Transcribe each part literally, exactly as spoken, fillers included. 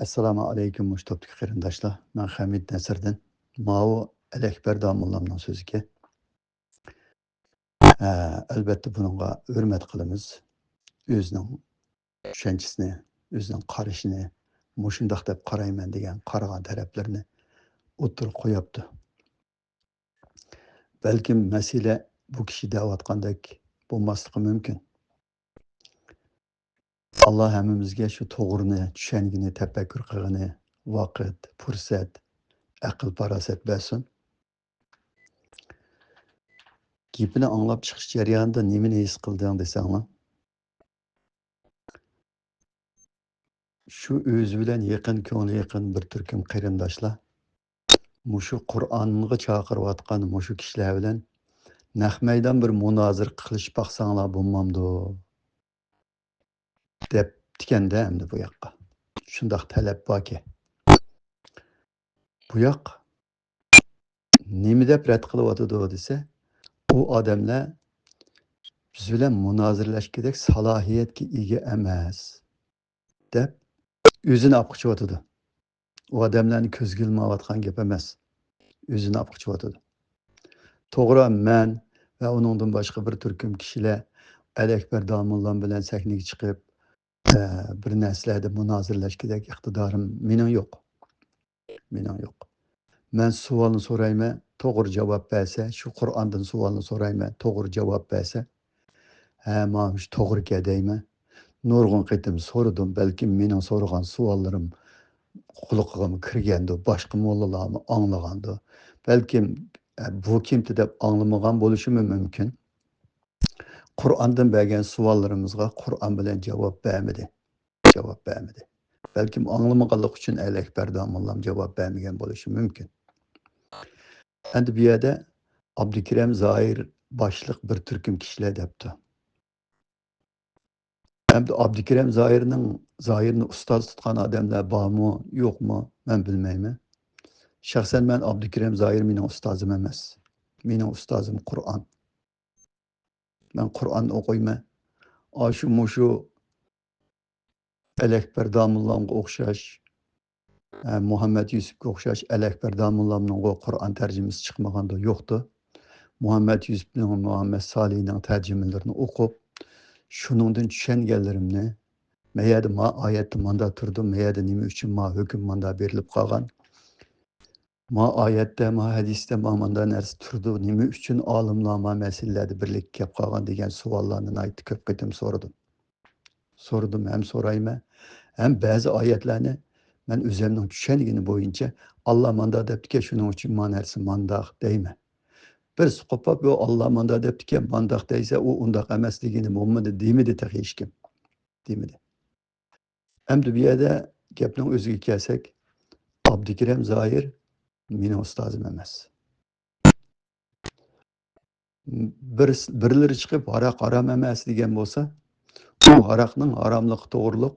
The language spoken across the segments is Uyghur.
ئەسسالامۇ ئەلەيكۇم، مۇشۇ توپتىكى قېرىنداشلار. مەن خەمىت نەسىردىن. ماۋۇ ئەلەكبەر داموللامنىڭ سۆزىكەن. ھە، ئەلۋەتتە بۇنىڭغا ھۆرمەت قىلىمىز. ئۆزىنىڭ چۈشەنچىسىنى، ئۆزىنىڭ قارىشىنى، مۇشۇنداق دەپ قارايمەن دېگەن قارىغان تەرەپلىرىنى ئوتتۇرىغا قويۇپتۇ. بەلكىم مەسىلە بۇ كىشى دەۋاتقاندەك بولماسلىقى مۇمكىن. ئاللا ھەممىمىزگە شۇ توغرىنى چۈشەنگىنى، تەپەككۇر قىلغىنى ۋاقىت، پۇرسەت، ئەقىل-پاراسەت بەرسۇن. گېپىنى ئاڭلاپ چىقىش جەريانىدا نېمىنى ھېس قىلدىڭ دېسەڭلار، شۇ ئۆزى بىلەن يېقىن، كۆڭلى يېقىن بىر تۈركۈم قېرىنداشلار مۇشۇ قۇرئانغا چاقىرىۋاتقان مۇشۇ كىشىلەر بىلەن نەق مەيدان بىر مۇنازىرە قىلىشىپ باقساڭلار بولمامدۇ؟ دەپتىكەندە ئەمدى بۇ ياققا. شۇنداق تەلەپ باركەن. بۇ ياق نېمە دەپ رەت قىلىۋاتىدۇ دېسە، ئۇ ئادەملەر بىز بىلەن مۇنازىرىلەشكۈدەك سالاھىيەتكە ئىگە ئەمەس، دەپ ئۆزىنى ئاپقۇچۇۋاتىدۇ. ئۇ ئادەملەرنى كۆزگە ئىلمايۋاتقان گەپ ئەمەس. ئۆزىنى ئاپقۇچۇۋاتىدۇ. توغرا، مەن ۋە ئۇنىڭدىن باشقا بىر تۈركۈم كىشىلەر ئەلەكبەر داموللام بىلەن سەھنىگە چىقىپ، ئە، بىر نەرسىلەردە مۇنازىرىلەشكۈدەك ئىقتىدارىم مېنىڭ يوق. مېنىڭ يوق. مەن سوئالنى سورايمەن، توغرا جاۋاب بەرسە، شۇ قۇرئاندىن سوئالنى سورايمەن، توغرا جاۋاب بەرسە، ھە، مانا شۇ توغرىكەن دەيمەن. نۇرغۇن قېتىم سورىدىم، بەلكىم مېنىڭ سورىغان سوئاللىرىم قۇلىقىغىمۇ كىرگەندۇ، باشقا موللىلارمۇ ئاڭلىغاندۇ. بەلكىم، ئە، بۇ كىمتى دەپ ئاڭلىمىغان بولۇشىمۇ مۇمكىن. قۇرئاندىن بەرگەن سوئاللىرىمىزغا قۇرئان بىلەن جاۋاب بەرمىدى. جاۋاب بەرمىدى. بەلكىم ئاڭلىمىغانلىقى ئۈچۈن ئەلەكبەر داموللام جاۋاب بەرمىگەن بولۇشى مۇمكىن. ئەمدى بۇ يەردە ئابدۇكېرىم زاھىر باشلىق بىر تۈركۈم كىشىلەر دەپتۇ. ئەمدى ئابدۇكېرىم زاھىرنىڭ، زاھىرنى ئۇستاز تۇتقان ئادەملەر بارمۇ، يوقمۇ، مەن بىلمەيمەن. شەخسەن مەن ئابدۇكېرىم زاھىر مېنىڭ ئۇستازىم ئەمەس. مېنىڭ ئۇستازىم قۇرئان. مەن قۇرئان ئوقۇيمەن. ئاشۇ مۇشۇ ئەلەكبەر داموللامغا ئوخشاش، ئە، مۇھەممەد يۈسۈپكە ئوخشاش ئەلەكبەر داموللامنىڭغۇ قۇرئان تەرجىمىسى چىقمىغاندۇ، يوقتۇ. مۇھەممەد يۈسۈپنىڭ، مۇھەممەد سالىھنىڭ تەرجىمىلىرىنى ئوقۇپ، شۇنىڭدىن چۈشەنگەنلىرىمنى، مەيەردە ما ئايەتتە ماندا تۇرىدۇ، مەيەردە نېمە ئۈچۈن ما ھۆكۈم ماندا بېرىلىپ قالغان، ما ئايەتتە، ما ھەدىستە، ما ماندا نەرسە تۇرىدۇ، نېمە ئۈچۈن ئالىملار ما مەسىلىلەردە بىرلىككە كەپ قالغان دېگەن سوئاللارنى ناھايىتى كۆپ قېتىم سورىدىم. سورىدىم ھەم سورايمەن. ھەم بەزى ئايەتلەرنى مەن ئۆزۈمنىڭ چۈشەنگىنى بويىچە، ئاللا ماندا دەپتىكەن، شۇنىڭ ئۈچۈن ما نەرسە مانداق دەيمەن. بىرسى قوپاپ، يوق، ئاللا ماندا دەپتىكەن، مانداق دەيسە، ئۇ ئۇنداق ئەمەس دېگىنى بولمىدى، دېمىدى تېخى ھېچكىم. دېمىدى. ئەمدى بۇ يەردە گەپنىڭ ئۆزىگە كەلسەك، ئابدۇكېرىم زاھىر مېنىڭ ئۇستازىم ئەمەس. بىر، بىرلىرى چىقىپ، ھاراق ھارام ئەمەس دېگەن بولسا، ئۇ ھاراقنىڭ ھاراملىقى توغرۇلۇق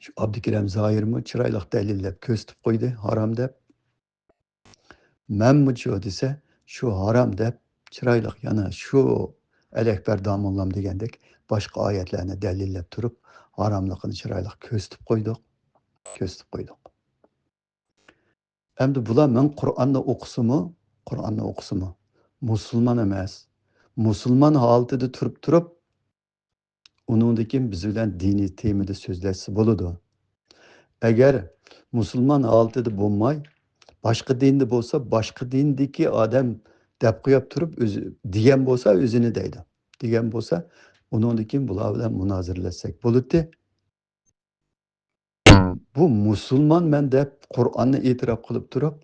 شۇ ئابدۇكېرىم زاھىرمۇ چىرايلىق دەلىللەپ كۆرسىتىپ قويدى، ھارام دەپ. مەنمۇچۇ دېسە، شۇ ھارام دەپ چىرايلىق، يەنە شۇ ئەلەكبەر داموللام دېگەندەك باشقا ئايەتلەرنى دەلىللەپ تۇرۇپ، ھاراملىقىنى چىرايلىق كۆرسىتىپ قويدۇق. كۆرسىتىپ قويدۇق. ئەمدى بۇلار مەن قۇرئاننى ئوقۇسىمۇ، قۇرئاننى ئوقۇسىمۇ، مۇسۇلمان ئەمەس. مۇسۇلمان ھالىتىدە تۇرۇپ تۇرۇپ، ئۇنىڭدىن كېيىن بىز بىلەن دىنىي تېمىدا سۆزلەشسە بولىدۇ. ئەگەر مۇسۇلمان ھالىتىدە بولماي، باشقا دىندا بولسا، باشقا دىندىكى ئادەم دەپ قويۇپ تۇرۇپ، ئۆزى دېگەن بولسا، ئۆزىنى دەيدۇ. دېگەن بولسا، ئۇنىڭدىن كېيىن بۇلار بىلەن مۇنازىرىلەشسەك بولىدۇ. بۇ مۇسۇلمانمەن دەپ قۇرئاننى ئېتىراپ قىلىپ تۇرۇپ،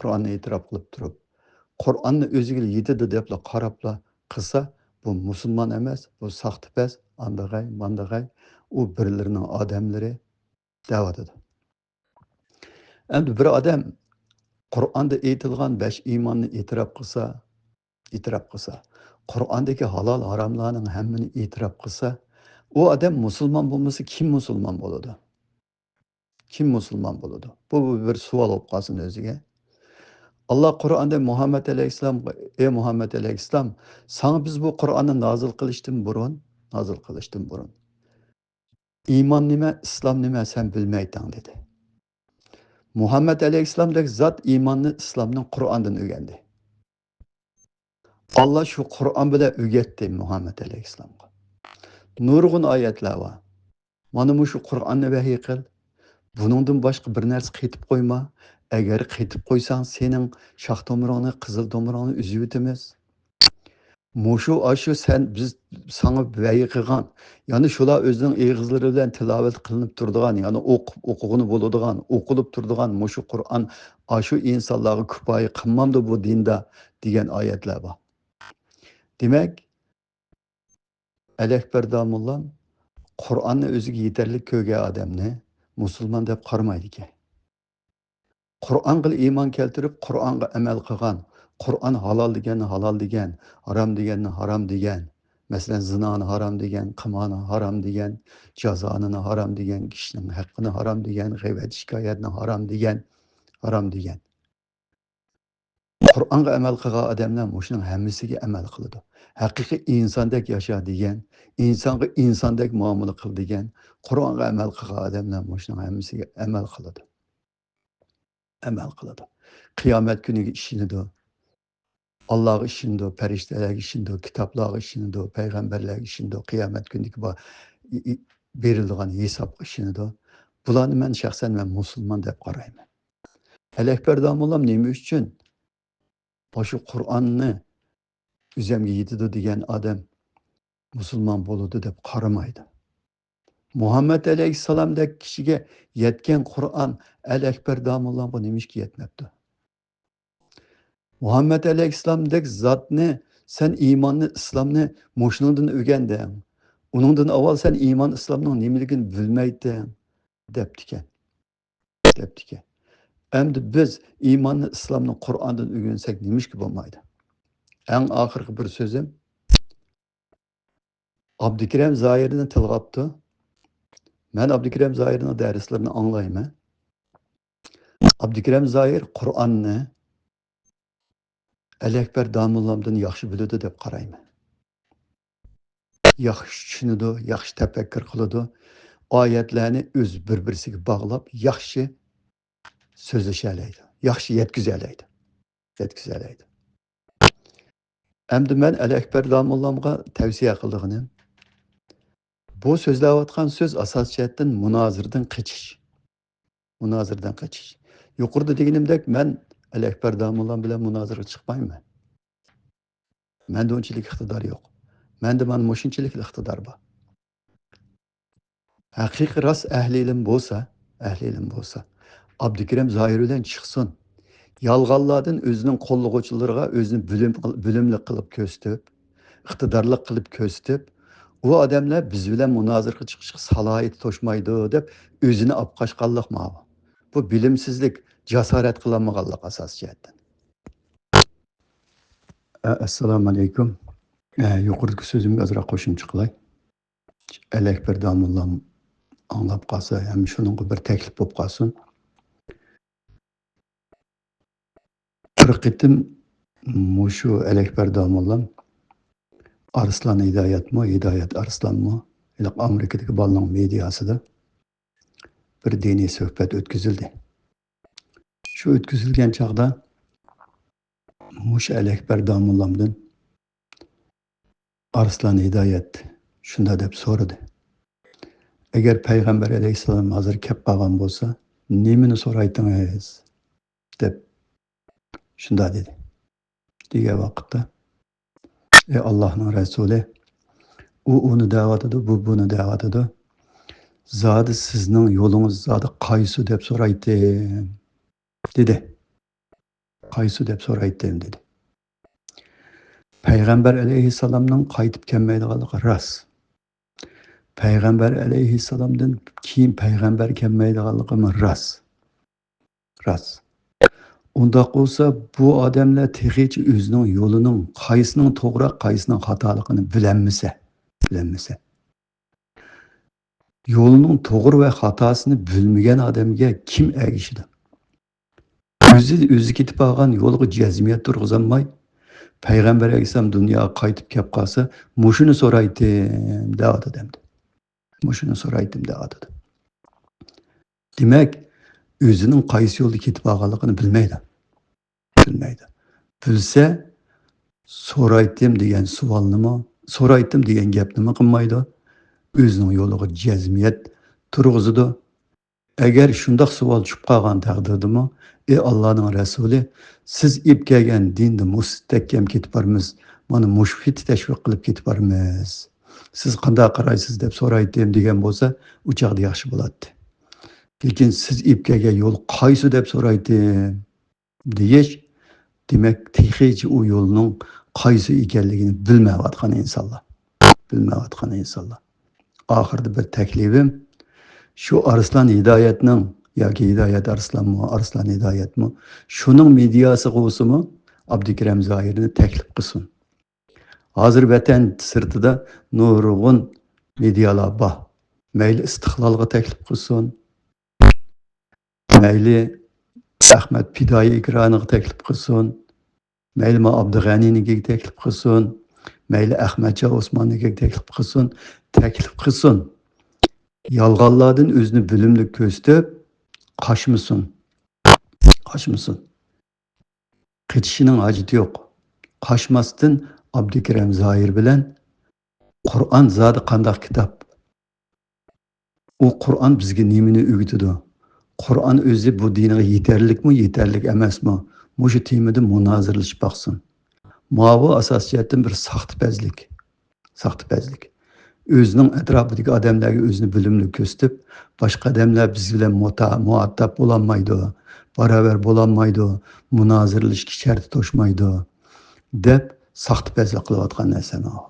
قۇرئاننى ئېتىراپ قىلىپ تۇرۇپ، قۇرئاننى ئۆزىگە يېتىدۇ دەپلا قاراپلا قىلسا، بۇ مۇسۇلمان ئەمەس، بۇ ساختىپەز، ئاندىغاي، ماندىغاي، ئۇ بىرلىرىنىڭ ئادەملىرى دەۋاتىدۇ. ئەمدى بىر ئادەم قۇرئاندا ئېيتىلغان بەش ئىماننى ئېتىراپ قىلسا، ئېتىراپ قىلسا، قۇرئاندىكى ھالال ھاراملارنىڭ ھەممىنى ئېتىراپ قىلسا، ئۇ ئادەم مۇسۇلمان بولمىسا، كىم مۇسۇلمان بولىدۇ؟ كىم مۇسۇلمان بولىدۇ؟ بۇ بىر سوئال بولۇپ قالسۇن ئۆزىگە. ئاللا قۇرئاندا مۇھەممەد ئەلەيھىسسالامغا، ئەي مۇھەممەد ئەلەيھىسسالام، ساڭا بىز بۇ قۇرئاننى نازىل قىلىشتىن بۇرۇن، نازىل قىلىشتىن بۇرۇن، «ئىمان نېمە، ئىسلام نېمە سەن بىلمەيتتىڭ» دېدى. مۇھەممەد ئەلەيھىسسالامدەك زات ئىماننى، ئىسلامنى قۇرئاندىن ئۆگەندى. ئاللا شۇ قۇرئان بىلەن ئۆگەتتى مۇھەممەد ئەلەيھىسسالامغا. نۇرغۇن ئايەتلەر بار. «مانا مۇشۇ قۇرئاننى ۋەھىي قىل. بۇنىڭدىن باشقا بىر نەرسە قېتىپ قويما. ئەگەر قېتىپ قويساڭ، سېنىڭ شاخ تومۇرۇڭنى، قىزىل تومۇرۇڭنى ئۈزۈۋېتىمىز.» مۇشۇ، ئاشۇ سەن، بىز ساڭا ۋەھىي قىلغان، يەنى شۇلار ئۆزىنىڭ ئېغىزلىرى بىلەن تىلاۋەت قىلىنىپ تۇرىدىغان، يەنى ئوقۇپ، ئوقۇغىلى بولىدىغان، ئوقۇلۇپ تۇرىدىغان مۇشۇ قۇرئان ئاشۇ ئىنسانلارغا كۇپايە قىلمامدۇ بۇ دىندا دېگەن ئايەتلەر بار. دېمەك، ئەلىئەكبەر داموللام قۇرئاننى ئۆزىگە يېتەرلىك كۆرگەن ئادەمنى مۇسۇلمان دەپ قارىمايدىكەن. قۇرئانغا ئىمان كەلتۈرۈپ، قۇرئانغا ئەمەل قىلغان، قۇرئان ھالال دېگەننى ھالال دېگەن، ھارام دېگەننى ھارام دېگەن، مەسىلەن، زىنانى ھارام دېگەن، قىمارنى ھارام دېگەن، جازانىنى ھارام دېگەن، كىشىنىڭ ھەققىنى ھارام دېگەن، غەيۋەت شىكايەتنى ھارام دېگەن، ھارام دېگەن. قۇرئانغا ئەمەل قىلغان ئادەملەر مۇشۇنىڭ ھەممىسىگە ئەمەل قىلىدۇ. ھەقىقىي ئىنساندەك ياشا دېگەن، ئىنسانغا ئىنساندەك مۇئامىلە قىل دېگەن، قۇرئانغا ئەمەل قىلغان ئادەملەر مۇشۇنىڭ ھەممىسىگە ئەمەل قىلىدۇ. ئەمەل قىلىدۇ. قىيامەت كۈنىگە ئىشىنىدۇ. ئاللاغا ئىشىنىدۇ، پەرىشتىلەرگە ئىشىنىدۇ، كىتابلارغا ئىشىنىدۇ، پەيغەمبەرلەرگە ئىشىنىدۇ، قىيامەت كۈنىدىكى بار، ى-، ى-، بېرىلىدىغان ھېسابقا ئىشىنىدۇ. بۇلارنى مەن شەخسەن مەن مۇسۇلمان دەپ قارايمەن. ئەلىئەكبەر داموللام نېمە ئۈچۈن مۇشۇ قۇرئاننى ئۆزۈمگە يېتىدۇ دېگەن ئادەم مۇسۇلمان بولىدۇ دەپ قارىمايدۇ. مۇھەممەد ئەلەيھىسسالامدەك كىشىگە يەتكەن قۇرئان ئەلىئەكبەر داموللامغا نېمىشقا يەتمەپتۇ؟ مۇھەممەد ئەلەيھىسسالامدەك زاتنى سەن ئىماننى، ئىسلامنى مۇشۇنىڭدىن ئۆگەندىڭ. ئۇنىڭدىن ئاۋۋال سەن ئىمان، ئىسلامنىڭ نېمىلىكىنى بىلمەيتتىڭ، دەپتىكەن. دەپتىكەن. ئەمدى بىز ئىماننى، ئىسلامنى قۇرئاندىن ئۆگەنسەك نېمىشقا بولمايدۇ؟ ئەڭ ئاخىرقى بىر سۆزۈم، ئابدۇكېرىم زاھىرنى تىلغا ئاپتۇ. مەن ئابدۇكېرىم زاھىرنىڭ دەرسلىرىنى ئاڭلايمەن. ئابدۇكېرىم زاھىر قۇرئاننى ئەلىئەكبەر داموللامدىن ياخشى بىلىدۇ دەپ قارايمەن. ياخشى چۈشىنىدۇ، ياخشى تەپەككۇر قىلىدۇ. ئايەتلەرنى ئۆز بىر-بىرسىگە باغلاپ، ياخشى سۆزلىشەلەيدۇ، ياخشى يەتكۈزەلەيدۇ، يەتكۈزەلەيدۇ. ئەمدى مەن ئەلىئەكبەر داموللامغا تەۋسىيە قىلىدىغىنىم، بۇ سۆزلەۋاتقان سۆز ئاساسىي جەھەتتىن مۇنازىرىدىن قېچىش. مۇنازىرىدىن قېچىش. يۇقىرىدا دېگىنىمدەك، مەن ئەلىئەكبەر داموللام بىلەن مۇنازىرىگە چىقمايمەن. مەندە ئۇنچىلىك ئىقتىدار يوق. مەندە مانا مۇشۇنچىلىك ئىقتىدار بار. ھەقىقىي راست ئەھلى ئىلىم بولسا، ئەھلى ئىلىم بولسا، ئابدۇكېرىم زاھىر بىلەن چىقسۇن. يالغانلاردىن ئۆزىنىڭ قوللىغۇچىلىرىغا ئۆزىنى بىلىم، بىلىملىك قىلىپ كۆرسىتىپ، ئىقتىدارلىق قىلىپ كۆرسىتىپ، ئۇ ئادەملەر بىز بىلەن مۇنازىرىگە چىقىشقا سالاھىيىتى توشمايدۇ دەپ ئۆزىنى ئاپقاچقانلىق ماۋۇ. بۇ بىلىمسىزلىك، جاسارەت قىلالمىغانلىق ئاساسىي جەھەتتىن. ئە، ئەسسالامۇ ئەلەيكۇم. ئە، يۇقىرىدىكى سۆزۈمگە ئازراق قوشۇمچە قىلاي. ئەلىئەكبەر داموللام ئاڭلاپ قالسا، ھەم شۇنىڭغا بىر تەكلىپ بولۇپ قالسۇن. بىر قېتىم مۇشۇ ئەلىئەكبەر داموللام ئارسلان ھىدايەتمۇ، ھىدايەت ئارسلانمۇ، ھېلىقى ئامېرىكىدىكى بالىنىڭ مېدىياسىدا بىر دىنىي سۆھبەت ئۆتكۈزۈلدى. شۇ ئۆتكۈزۈلگەن چاغدا مۇشۇ ئەلىئەكبەر داموللامدىن ئارسلان ھىدايەت شۇنداق دەپ سورىدى: «ئەگەر پەيغەمبەر ئەلەيھىسسالام ھازىر كەپ قالغان بولسا، نېمىنى سورايتىڭىز؟» دەپ شۇنداق دېدى. دېگەن ۋاقىتتا، ئەي ئاللاھنىڭ رەسۇلى، ئۇ ئۇنى دەۋاتىدۇ، بۇ بۇنى دەۋاتىدۇ. زادى سىزنىڭ يولىڭىز زادى قايسى دەپ سورايتتىم، دېدى. قايسى دەپ سورايتتىم، دېدى. پەيغەمبەر ئەلەيھىسسالامنىڭ قايتىپ كەلمەيدىغانلىقى راست. پەيغەمبەر ئەلەيھىسسالامدىن كېيىن پەيغەمبەر كەلمەيدىغانلىقىمۇ راست. راست. ئۇنداق بولسا، بۇ ئادەملەر تېخىچە ئۆزىنىڭ يولىنىڭ قايسىنىڭ توغرا، قايسىنىڭ خاتالىقىنى بىلەلمىسە، بىلەلمىسە. يولنىڭ توغرا ۋە خاتاسىنى بىلمىگەن ئادەمگە كىم ئەگىشىدۇ؟ ئۆزى، ئۆزى كېتىپ بارغان يولغا جەزمىيەت تۇرغۇزالماي، پەيغەمبەر ئەلەيھىسسالام دۇنياغا قايتىپ كەپ قالسا، مۇشۇنى سورايتتىم، دەۋاتىدۇ ئەمدى. مۇشۇنى سورايتتىم دەۋاتىدۇ. دېمەك، ئۆزىنىڭ قايسى يولدا كېتىپ بارغانلىقىنى بىلمەيدۇ. بىلمەيدۇ. بىلسە، سورايتتىم دېگەن سوئالنىمۇ، سورايتتىم دېگەن گەپنىمۇ قىلمايدۇ. ئۆزىنىڭ يولىغا جەزمىيەت تۇرغۇزىدۇ. ئەگەر شۇنداق سوئال چۈشۈپ قالغان تەقدىردىمۇ، ئى ئاللانىڭ رەسۇلى، سىز ئېلىپ كەلگەن دىندا مۇستەھكەم كېتىپ بارىمىز، مانا مۇشۇ پېتى تەشۋىق قىلىپ كېتىپ بارىمىز. سىز قانداق قارايسىز دەپ سورايتتىم دېگەن بولسا، ئۇ چاغدا ياخشى بولاتتى. لېكىن سىز ئېلىپ كەلگەن يول قايسى دەپ سورايتتىم دېيىش، دېمەك، تېخىچە ئۇ يولنىڭ قايسى ئىكەنلىكىنى بىلمەيۋاتقان ئىنسانلار. بىلمەيۋاتقان ئىنسانلار. ئاخىرىدا بىر تەكلىپىم، شۇ ئارسلان ھىدايەتنىڭ، ياكى ھىدايەت ئارسلانمۇ، ئارسلان ھىدايەتمۇ، شۇنىڭ مېدىياسىغا بولسىمۇ ئابدۇكېرەم زاھىرنى تەكلىپ قىلسۇن. ھازىر ۋەتەن سىرتىدا نۇرغۇن مېدىيالار بار. مەيلى ئىستىقلالغا تەكلىپ قىلسۇن، مەيلى ئەخمەت پىدائىي ئېكرانىغا تەكلىپ قىلسۇن، مەيلى ما ئابدۇغەنىنىڭكىگە تەكلىپ قىلسۇن، مەيلى ئەخمەتجان ئوسماننىڭكىگە تەكلىپ قىلسۇن، تەكلىپ قىلسۇن. يالغانلاردىن ئۆزىنى بىلىملىك كۆرسىتىپ، قاچمىسۇن. قاچمىسۇن. قېچىشىنىڭ ھاجىتى يوق. قاچماستىن ئابدۇكېرەم زاھىر بىلەن قۇرئان زادى قانداق كىتاب؟ ئۇ قۇرئان بىزگە نېمىنى ئۆگىتىدۇ؟ قۇرئان ئۆزى بۇ دىنغا يېتەرلىكمۇ، يېتەرلىك ئەمەسمۇ؟ مۇشۇ تېمىدا مۇنازىرىلىشىپ باقسۇن. ماۋۇ ئاساسىي جەھەتتىن بىر ساختىپەزلىك. ساختىپەزلىك. ئۆزىنىڭ ئەتراپىدىكى ئادەملەرگە ئۆزىنى بىلىملىك كۆرسىتىپ، باشقا ئادەملەر بىز بىلەن مۇتا-، مۇھاتاب بولالمايدۇ، باراۋەر بولالمايدۇ، مۇنازىرىلىشىشكە شەرتى توشمايدۇ، دەپ ساختىپەزلىك قىلىۋاتقان نەرسە ماۋۇ.